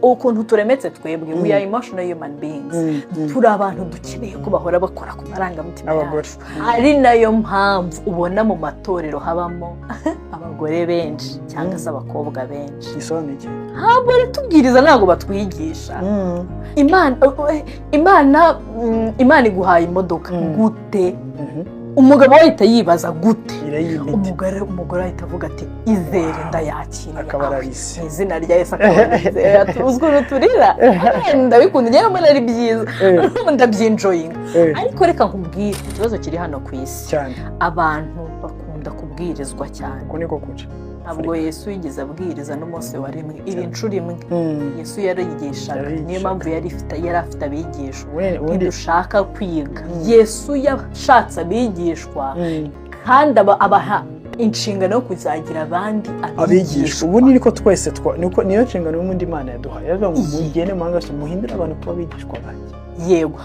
Ukuntu turemetse twebwe, we are emotional human beings. Turi abantu dukeneye ko bahora bakora ku marangamutima Abagore. yacu, ari nayo mpamvu ubona mu matorero habamo abagore benshi cyangwa se abakobwa benshi. Gisobanuye iki? Ntabwo baratubwiriza, ntabwo batwigisha. Imana iguhaye imodoka gute? Umugabo we ahita yibaza gute? Irayimite. Umugore ahita avuga ati: "Izere, ndayakiriye." Akaba ararize. Mu izina rya Yesu, akaba ararize. Ati: "Uzwi uturira." Ndabikunda njyewe, mbona ari byiza, ndabyenjoyinga. Ariko reka nkubwire ikibazo kiri hano ku isi. Cyane. Abantu bakunda kubwirizwa cyane. Uko niko kuri. Ntabwo Yesu yigeze abwiriza n'umunsi wa rimwe, iri nshuro imwe. Yesu yarigishaga. Yarigishaga. Niyo mpamvu yari afite abigishwa. Ubundi Ntidushaka kwiga. Yesu yashatse abigishwa kandi abaha inshingano yo kuzagira abandi abigishwa. Abigishwa. Ubundi niko twese niko niyo nshingano y'ubundi Imana yaduhaye. Yaravuga ngo: "Mugende mu mahanga yose, muhindure abantu kuba abigishwa banjye." Yego.